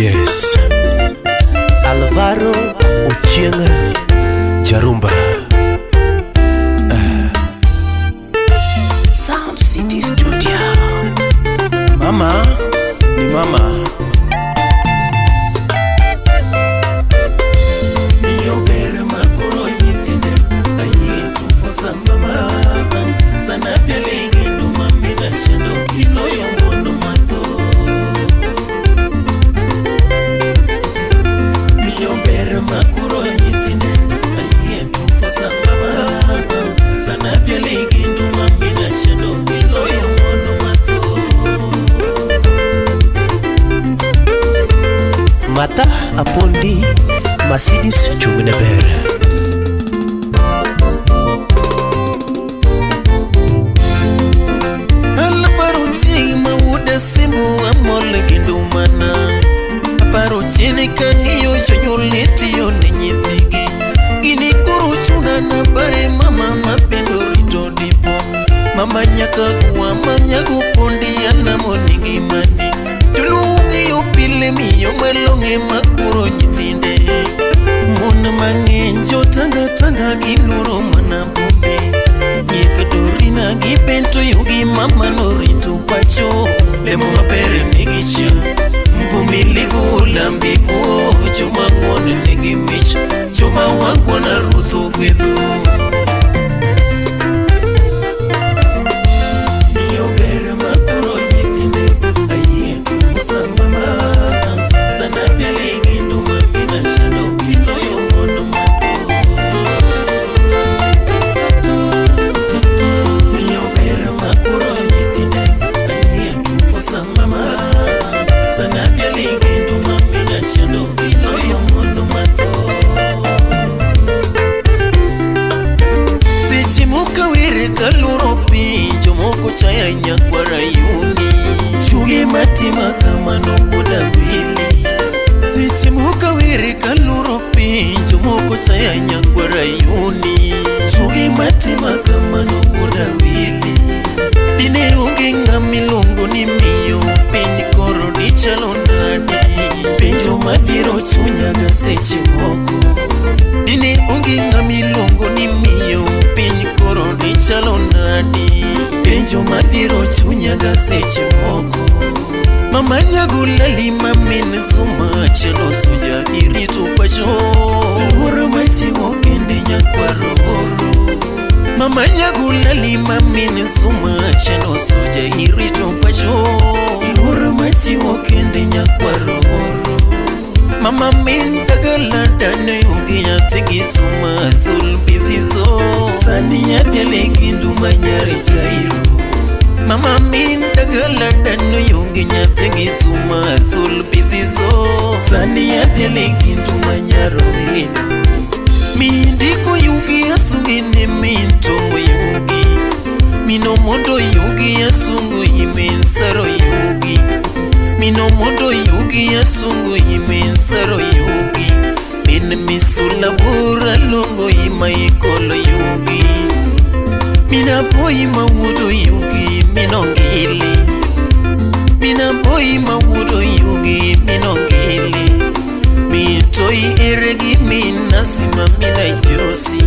Yes. Alvaro Ochieng Jarumba. Sound City Studio. Mama ni mama. Miyo ber makoro nyithinde ayie tufosa mama sana pialingi nduma mina shando iloyo mono matho. Miyo ber makoro nyithinde ayie tufosa mama sana pialingi nduma mina shando iloyo mono matho. Mata Apondi Mercedes Chungneber. Alparo chieng' ma wuoda simu amol gi ndumana. Aparo chien kang'iyo jonyuol tiyo ne nyithigi. Gini koro chuna napare mama mapendo rito dipo. Mama nyaka kuwa manyago pondi alamo ni ngimani. Joluo ng'iyo pile miyo malong'e makuro nyithinde. Mon mang'eny jotanga tanga giluoro mana bombe. Nyiek dorina gi bento yugi mama norito pacho. Lemo maber nigi chia, mvumilivu lambivu, joma ng'won nigi mich, joma wangwana ruodh ogwedho. Miyo ber makoro nyithinde ayie tufosa mama sana pialingi nduma mina shando iloyo mono matho. Miyo ber makoro nyithinde ayie tufosa mama sana pialingi nduma mina shando iloyo mono matho. Seche moko awer kaluoro piny, jomoko chaya nyakwara yuni. Chuge matima kamano wuoda wili. Seche moko awer kaluoro piny, jomoko chaya nyakwara yuni. Chuge matima kamano wuoda wili. Dine onge ng'ama iluongo ni miyo, piny koro dichalo nade? Penjo mabiro chunya ga seche moko. Dine onge ng'ama iluongo ni miyo, piny koro dichalo nade? Penjo mabiro chunya ga seche moko. Mama nyagulali mamin Zuma chalo suja irito pacho. Luoro machiwo kende nyakwaro oro. Mama nyagulali mamin Zuma chalo suja irito pacho. Luoro machiwo kende nyakwaro oro. Mama min dagala dane yugi nyathi gi Zuma zul bizizo. Sani nyathi alegi nduma nyari chairo. Mama min dagala dane yugi nyathi gi Zuma zul bizizo. Sani nyathi alegi nduma nyaro hino. Mindiko yugi asungi ne min tomo yugi. Mino mondo yugi asungu yimin saro yugi. Mino mondo yugi asungu yimin saro yugi. Min misula bura longo ima ikolo yugi. Mina boy mawuodo yugi minongili. Mina boy mawuodo yugi minongili. Mitoi eregi minasima mina josi.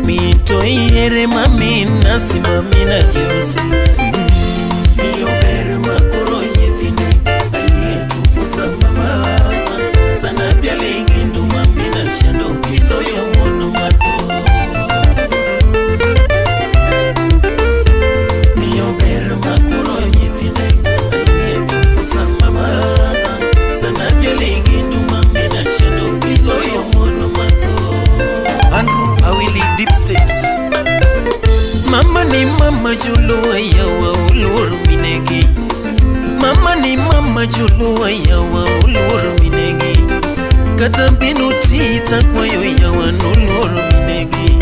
Mitoi ere mamina sima mina josi. Miyo ber makoro nyithinde ayie tufosa mama sana pialingi nduma mina shando iloyo mono matho. Miyo ber makoro nyithinde ayie tufosa mama sana pialingi nduma mina shando iloyo mono matho. Andrew Awili Deep States. Mama ni mama joluo yawa oluor minegi. Mama ni mama joluo yawa oluor minegi. Kata bino ti takwayo yawa noluor minegi.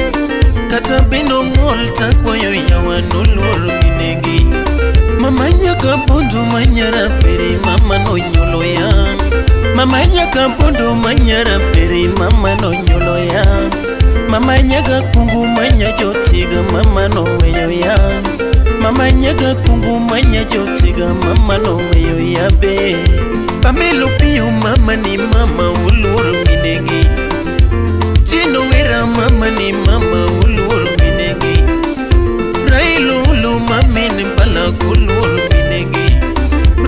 Kata bino ng'ol takwayo yawa noluor minegi. Mama nyaka bondo manyara pere mama nonyuolo ya. Mama nyaka bondo manyara pere mama nonyuolo ya. Mama nyaga kungu manya jotiga mama noweyo ya. Mama nyaga kungu manya jotiga mama noweyo ya be. Pamelo piyo mama ni mama uluoro minegi. Chino wera mama ni mama uluoro minegi. Railo ulu mami ni bala uluoro minegi.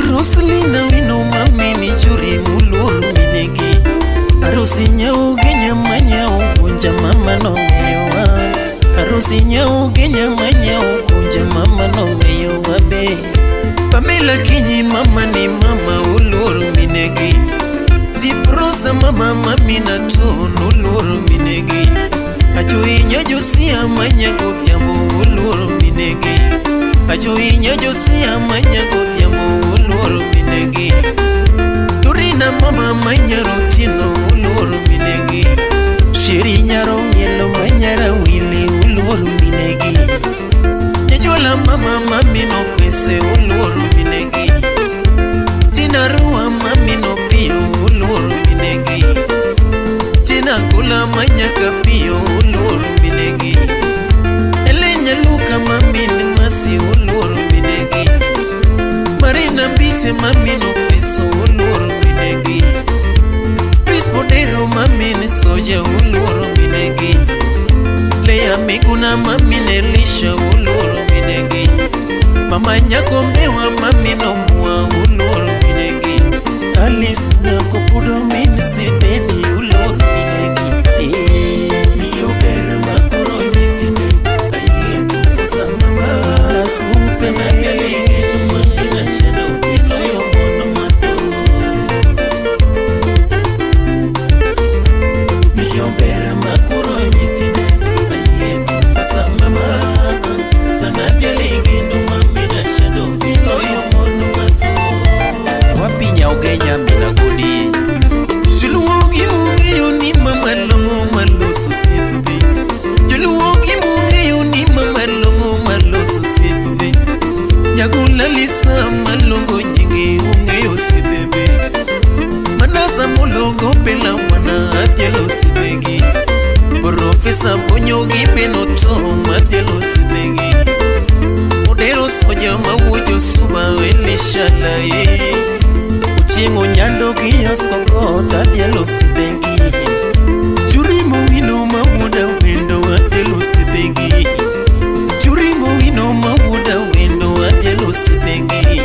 Rosalina wino mami ni juri uluoro minegi. Arusi nyau genya manyau kunja mama no weyowa. Arusi nyau genya manyau kunja mama no weyowa be. Pamela kinyi mama ni mama uluoro minegi. Siprosa mama mami na tono uluoro minegi. Ajoinya Josia manyago dhiambo uluoro minegi. Ajoinya Josia manyago dhiambo uluoro minegi. Dorina mama manyaro tino uluoro minegi. Sheri nyaro mielo manyara wili uluoro minegi. Nyajola mama mami no pese uluoro minegi. Jinarua mami no piyo uluoro minegi. Jina kula manyaka piyo uluoro minegi. Elenya luka mami ni masi uluoro minegi. Marina mbise mami no feso uluoro minegi. Rispodero mami ni soja uluoro minegi. Lea miguna mami ne lisha uluoro minegi. Mama nyako mbewa mami no mua uluoro minegi. Alice nyako pudo min sidedi uluoro minegi. Miyo ber makoro nyithinde ayie tufusa mama. Kasupe Miyo ber makoro nyithinde ayie tufusa mama. Sana bialigendo mamina shado iloyo mono matho. Wapinya ugenya mina godi. Joluo gimong'eyo ni mama long'o maloso osiepe. Joluo gimong'eyo ni mama long'o maloso osiepe. Nyagula Lisa malongo nyinge ong'eyo osiepe. Manasa molongo pela mwana adhialo osiepegi. Profesa Bonyo gi Benoto madhialo osiepegi. Odero soja mawuojo suba Elisha lae. Ochieng' Onyando gi Oscar Koth adhialo osiepegi. Jurimo wino mawuoda wendo adhialo osiepegi. Jurimo wino mawuoda wendo adhialo osiepegi.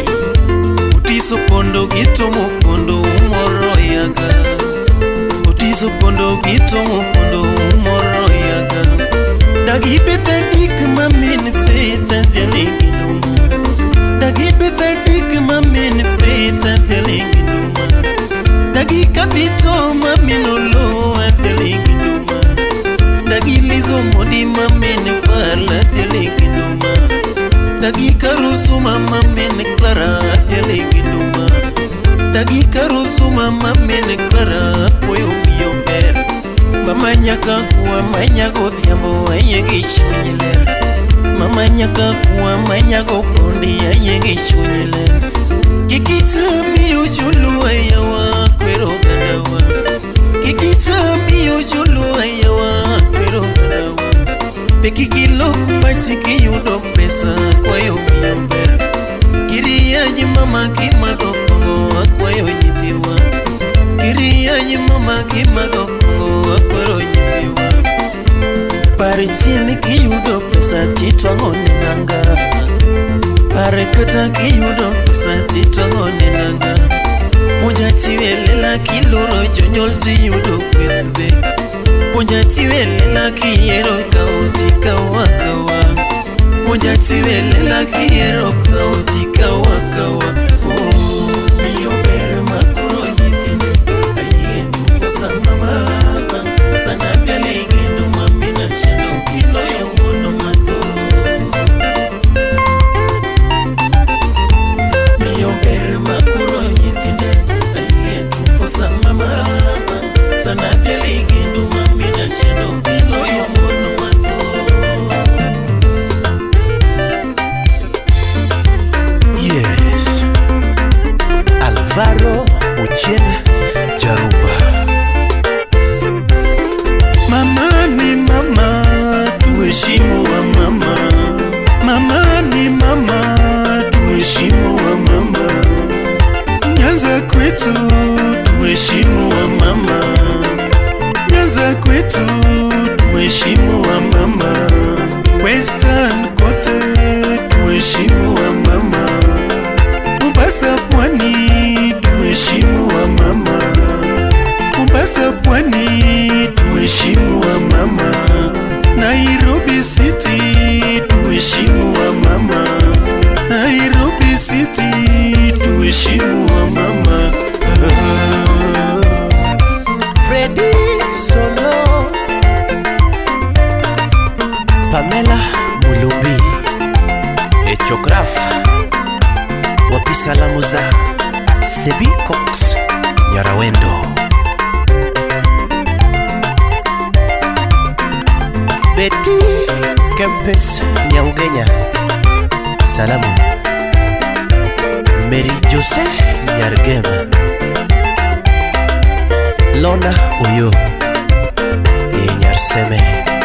Otiso pondo gi tomo pondo umoro yaga. Otiso pondo gi tomo pondo umoro yaga. Dagi betha dik mamin faith adhialingi numa. Dagi betha dik mamin faith adhialingi numa. Dagi kapito mamin olo adhialingi numa. Dagi lizo modi mamin vala adhialingi numa. Dagi karusu mama min Clara adhialingi numa. Dagi karusu mama min Clara poyo miyo ber. Mama nyaka kuwa manyago dhiambo ayie gi chuny ler. Mama nyaka kuwa manyago pondi ayie gi chuny ler. Kik icham joluo yawa kwero gandawa. Kik icham joluo yawa kwero gandawa. Be kik ilok pachi kiyudo pesa kwayo miyo ber. Kiriaji mama kimadho kong'o akwayo nyithiwa. Kiriaji mama kimadho kong'o akwero nyithiwa. Par chien kiyudo pesa titwang'o ne nanga. Par kata kiyudo pesa titwang'o ne nanga. Puonja tiwe lela kiloro jonyuol tiyudo kweth be. Puonja tiwe lela kiyiero kawo tikawo akawa. Puonja tiwe lela kiyiero kawo tikawo akawa. Oh, miyo ber makoro nyithinde ayie tufusa mama. Sana bialigendo mamina shado iloyo mono matho. Miyo ber makoro nyithinde ayie tufusa mama. Sana bialigendo mamina shado iloyo mono matho. Yeah. Nyanza kwetu tuheshimu wa mama, Nyanza kwetu tuheshimu wa mama, Western kote tuheshimu wa mama, Mombasa pwani tuheshimu wa mama, Mombasa pwani tuheshimu wa mama, Nairobi City tuheshimu wa mama, Nairobi City tuheshimu wa mama. Freddy Solo, Pamela Mulumbi, Echograph, wapi salamu za Sebi Cox Nyarawendo, Betty Kempes Nyaugenya, salamu Mary Jose Nyargem, Lona Oyo Nyarseme.